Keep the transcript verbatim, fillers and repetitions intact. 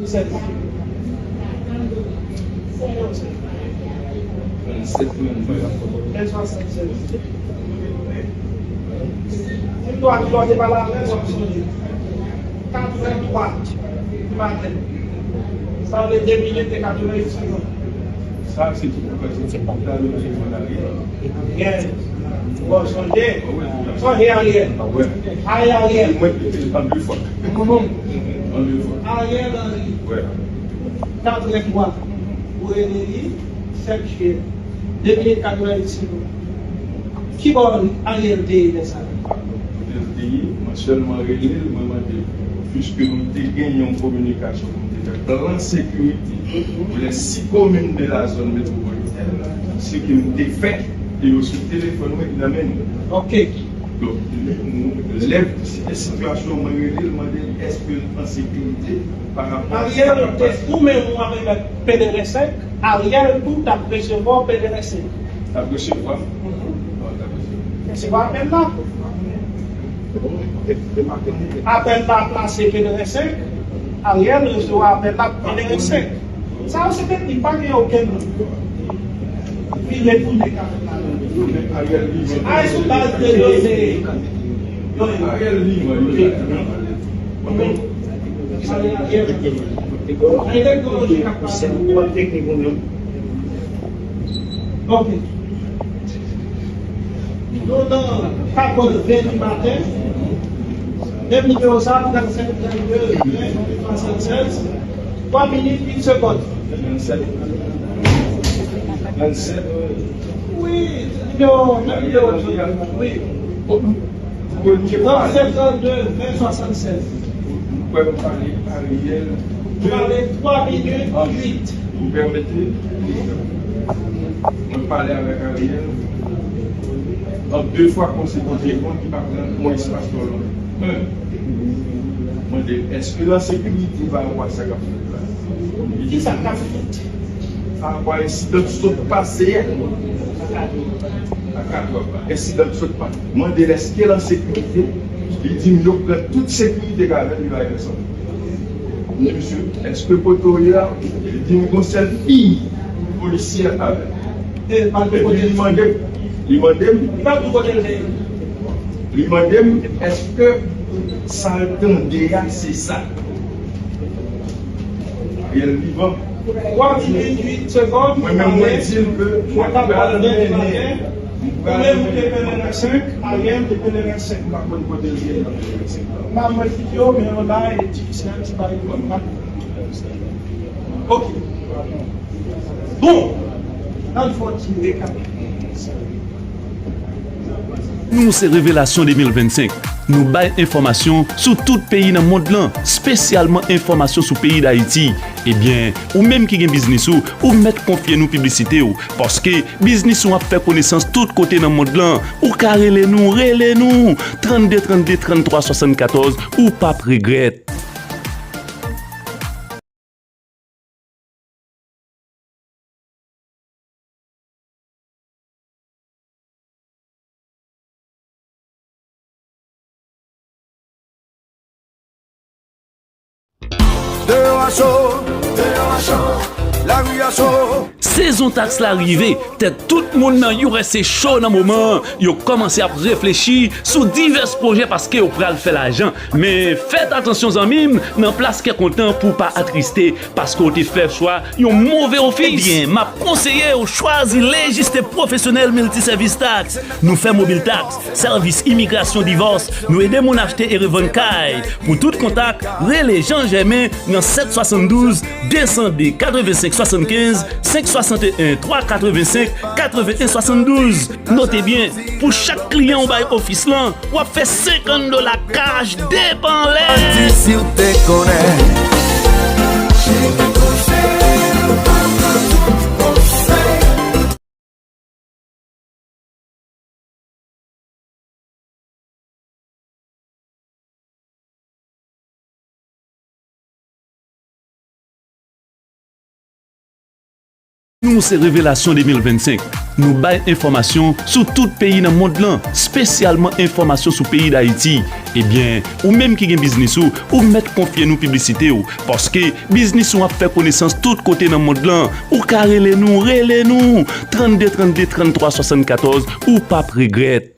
Trannsenk. Trannsenk, trannsenk. Trannsenk, trannsenk. Yon dwa ki lòte pa la mè, w ap sonje. Katreventwa di maten. Sa vle de minit e katrevennsenk segonn. Sa, se tout pwofesè ki ta nan jijman Ariel. Ariel. Bon, sonje. Sonje Ariel. Ariel. Mwen, an de fwa. Ariel Henry. Katreventwa. Pou rele li, sèt jiyè. De minit katrevennsenk segonn. Kibò Ariel te ye lè sa? Kote l te ye, mwen sèlman rele l, mwen mande l, piske nou te gen yon kominikasyon pou nou te fè plan sekirite pou lè sis komin de la zòn metwopolitèn, se ke m te fè, e yo sou telefòn mwen, ki nan men nou. Ok. Donk, lè, lè sitiyasyon, mwen rele l, mande l, èske l an sekirite pa rapò a sa k ap pase? Ariel te goumen avèk P D R senk, Ariel tou t ap resevwa P D R senk. T ap resevwa? Mhm. Non, t ap resevwa. Resevwa apèl la. Apèl la plase P D R senk, Ariel resevwa apèl la P D R senk. Sa yo se teknik, pa gen okenn vire tounen k ap fèt la. Ariel li, ay, sou baz de done. Ariel li, mwen, li. Ok. Nou nan katreventwa di maten. Menm nimewo sa, trannsenk, trannde, ven, swasannsèz. Twa minit, uit segonn. Trannsenk. Trannsenk. Wi, nimewo, menm nimewo. Wi. Trannsenk, trannde, ven, swasannsèz. Ou kwè m pale Ariel? Ou pale twa minit uit. Ou pèmèt li? Mwen pale avèk Ariel an de fwa konsekans, ki pa pran yon espas twò long. Mwen mande l, èske l an sekirite pa rapò a sa k ap fèt la? Kisa k ap fèt? Pa rapò a ensidan k sot pase yè. A katwè pa. Ensidan k sot pase. Mande l èske l an sekirite. Li di m yo pran tout sekirite k avè l, li pa gen pèsòn. Mwen di misye, èske kote w ye a? Li di m gon sèl fiy polisye avè l. Epi li mande m, li mande m, li mande m, èske sa l tande a se sa? Ariel vivan. Twa minit uit segonn. Mwen menm, mwen di l ke mwen pral mennen. Ou menm ou te P D R senk, Ariel te P D R senk. M pa konn kote l ye nan P D R senk la. M ap mwen videyo, men yon la e difisil, se pa yon bon. Ok. Bon, n al fè yon ti rekap. Nou se Revelasyon de mil vennsenk. Nou bay enfòmasyon sou tout peyi nan mond lan, espesyalman enfòmasyon sou peyi Dayiti. Ebyen, ou menm ki gen biznis ou, ou mèt konfye nou piblisite w, paske biznis ou ap fè konesans tout kote nan mond lan. Ou ka rele nou, rele nou! Trannde trannde, tranntwa swasannkatòz, ou p ap regrèt. Deyò a cho, deyò a cho, lari a cho. Sezon taks la rive, tèt tout moun nan U S A cho nan moman an. Yo kòmanse ap reflechi sou divès pwojè paske yo pral fè lajan. Men fèt atansyon zanmi m, nan plas kè kontan pou w pa atriste, paske w te fè chwa yon move ofis. Ebyen, m ap konseye w chwazi Legiste Pwofesyonèl Miltisèvis Taks. Nou fè mobil taks, sèvis imigrasyon, divòs, nou ede moun achte e revann kay. Pou tout kontak, rele Jean Germain nan sèt swasanndouz, de san de, katrevensenk swasannkenz, senk swasanteyen, twa katrevensenk, katreven en swasanndouz. Note byen, pou chak kliyan w bay ofis lan, w ap fè senkant dola kach depanlè. Manti si w te konnen. Nou se Revelasyon de mil vennsenk. Nou bay enfòmasyon sou tout peyi nan mond lan, espesyalman enfòmasyon sou peyi Dayiti. Ebyen, ou menm ki gen biznis ou, ou mèt konfye nou piblisite w, paske biznis ou ap fè konesans tout kote nan mond lan. Ou ka rele nou, rele nou! Trannde trannde, tranntwa swasannkatòz, ou p ap regrèt.